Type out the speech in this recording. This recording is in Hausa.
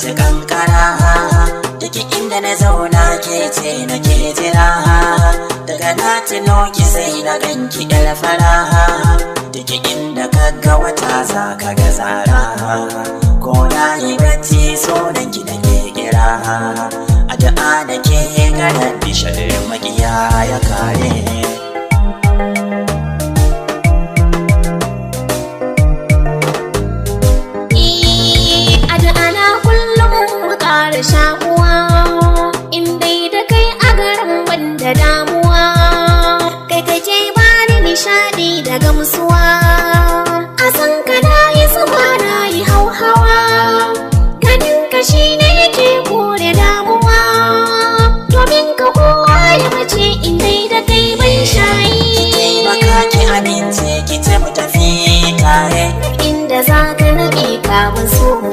wuce kankara. Duk inda na zauna ke ce nake jira. Daga na tuno ki sai na ganki yar fara. Duk inda ka ga wata za ka ga zara. Ko na yi bacci sunan ki nake kira. Addu'a da ke garan bishirin makiya ya kare. Addu'a na kullum mu ƙara shakuwa, in dai da kai a garin banda damuwa. Kai kake bani nishaɗi da gamsuwa, a san ka na yi zuwa na yi hauhawa. Ganin ka shi ne yake kore damuwa, domin ka kowa ya mace in dai da kai ban shayi. Taimaka ki amince ki ce mu tafi tare. Inda za ka naɓe ka so mu